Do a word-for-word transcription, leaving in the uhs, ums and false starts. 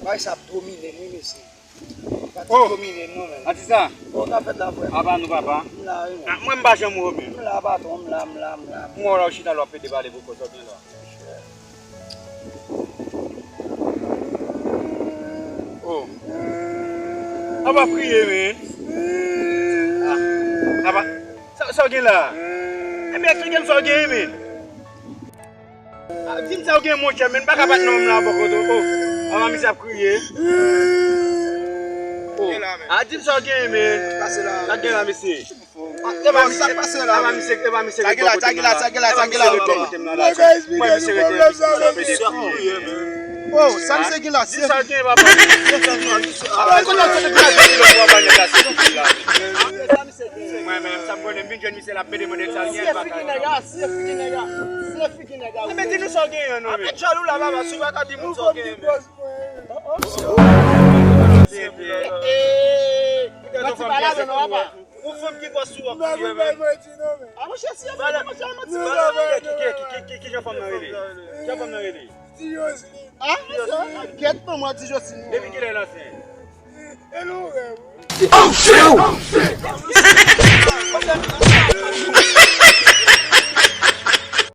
Bagay sa ap domine m, wi, mesye. Sa ap domine m, non, men. Atis la. Bon, sa fèt la, frè. Apa nou, papa? M la, wi, men. Ah, mwen, m pa janm wè w, men. M la, patwon, m la, m la, m la. M wè w la, w chita la, w ap pede pale pou kòz w gen la. Oh. Apa kriye, men. Ah, apa, sa, sa w gen la? Ebyen, eksplike m sa w gen, men. Ah, di m sa w gen, monchè, men m pa ka bat non m la bò kote w. Oh, apa misye ap kriye. Oh. Ah, di m sa w gen, men. Sa gen la, mesye. Ah, e pa misye, e pa misye, e pa misye. Sa gen la, sa gen la, sa gen la, sa gen la. Mwen, misye rete. Oh, sa misye gen la, se sa gen, papa. Ah, mwen konnen sa gen la. Mwen menm, sa m konnen, m vin jwenn misye la, m mete mande sa l gen, l pa ka. Siye figi nèg la, siye figi nèg la, siye figi nèg la. Enben, di nou sa w genyen, non, men. Apèt jalou la, papa, si w pa ka di moun sa w genyen, men. Manti pa ladan non, papa. Ou fanm ki gwo sou wòk li, men. Ah, monchè, siye figi, monchè, manti pa ladan. Ki, ki, ki, ki, ki jan fanm nan rele? Ki jan fanm nan rele? Ti Josline. Ah, monchè, gèt non, mwen, Ti Josline. Depi kilè l ansent? E nou wè, wi. Oh, shit!